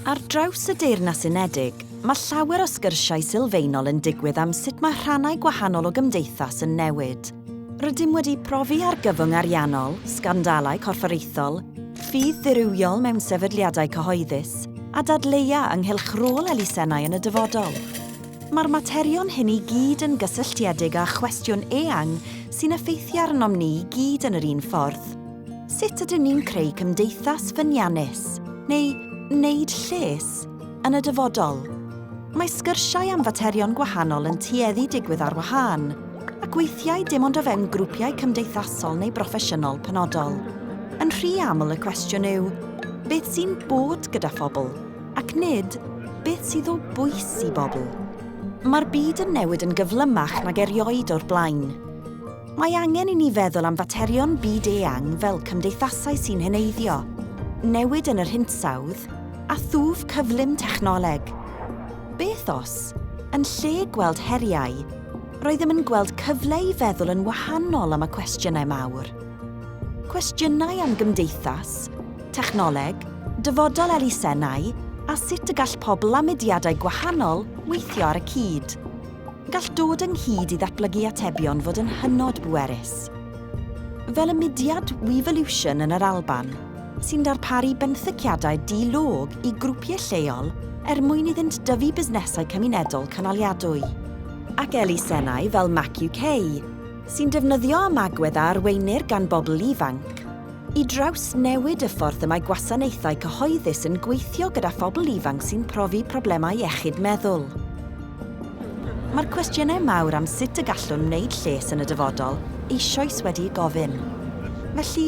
Ar draws y Deyrnas Unedig, mae llawer o sgyrsiau sylfaenol yn digwydd am sut mae rhannau gwahanol o gymdeithas yn newid. Rydym wedi profi argyfwng ariannol, sgandalau corfforaethol, ffydd ddirywiol mewn sefydliadau cyhoeddus, a dadleua ynghylch rôl elusennau yn y dyfodol. Mae'r materion hyn i gyd yn gysylltiedig â chwestiwn eang sy'n effeithio arnom ni i gyd yn yr un ffordd. Sut ydyn ni'n creu cymdeithas ffyniannus, neu wneud lles, yn y dyfodol? Mae sgyrsiau am faterion gwahanol yn tueddu digwydd ar wahân, ac weithiau dim ond o fewn grwpiau cymdeithasol neu broffesiynol penodol. Yn rhy aml y cwestiwn yw, beth sy'n bod gyda phobl? Ac nid, beth sydd o bwys i bobl? Mae'r byd yn newid yn gyflymach nag erioed o'r blaen. Mae angen i ni feddwl am faterion byd-eang fel cymdeithasau sy'n heneiddio, newid yn yr hinsawdd, a thwf cyflym technoleg. Beth os, yn lle gweld heriau, roeddem yn gweld cyfle i feddwl yn wahanol am y cwestiynau mawr? Cwestiynau am gymdeithas, technoleg, dyfodol elusennau, a sut y gall pobl a mudiadau gwahanol weithio ar y cyd. Gall dod ynghyd i ddatblygu atebion fod yn hynod bwerus. Fel y mudiad WeVolution yn yr Alban, sy'n darparu benthyciadau di-log i grwpiau lleol er mwyn iddynt dyfu busnesau cymunedol cynaliadwy. Ac elusennau fel Mac UK, sy'n defnyddio ymagwedd a arweinir gan bobl ifanc, i drawsnewid y ffordd y mae gwasanaethau cyhoeddus yn gweithio gyda phobl ifanc sy'n profi problemau iechyd meddwl. Mae'r cwestiynau mawr am sut y gallwn wneud lles yn y dyfodol eisoes wedi'u gofyn. Felly,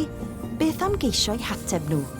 beth am geisio'u hateb nhw?